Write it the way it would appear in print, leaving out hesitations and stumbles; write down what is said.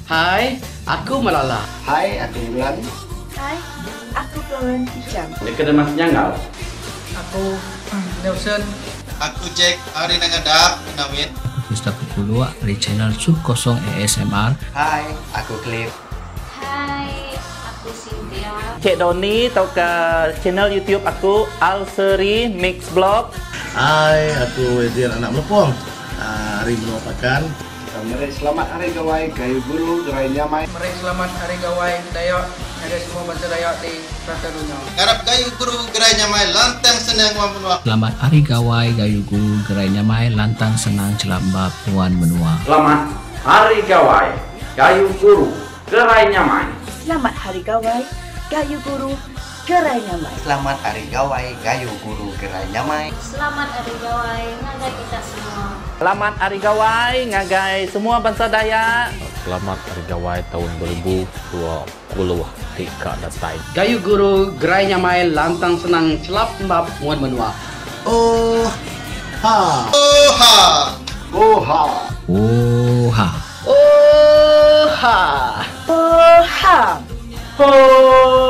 Hai, aku Malala. Hai, aku Bulan. Hai, aku Florence Kijang. Deka Demas Nyanggau. Aku Nelson. Aku Jack ari Nanga Dap, Kanowit. Aku Christopher Puluk ari channel Sub Kosong ASMR. Hai, aku Cliff. Hai, aku Cynthia. Cik Donny tauka channel YouTube aku Alseri Mix Blog. Hai, aku Adrian anak Melepong ari menua Pakan. Meri selamat Hari Gawai Gayu Guru Gerai Nyamai. Meri selamat Hari Gawai Dayak ngagai semua bansa Dayak di serata dunya. Ngarap Gayu Guru Gerai Nyamai Lantang Senang Nguan Menua. Selamat Hari Gawai Gayu Guru Gerai Nyamai Lantang Senang Chelap Embap Nguan Menua. Selamat Hari Gawai Gayu Guru Gerai Nyamai. Selamat Hari Gawai Gayu Guru Gerai Nyamai. Selamat Hari Gawai Gayu Guru Gerai Nyamai. Selamat Hari Gawai ngagai kita semua. Selamat Hari Gawai ngagai semua bansa Dayak. Selamat Hari Gawai taun 2020 ti ka datai. Gayu guru gerai nyamai lantang senang chelap embap nguan menua. Oh ha. Oh ha. Oh ha. Oh ha. Oh ha. Oh ha. Oh.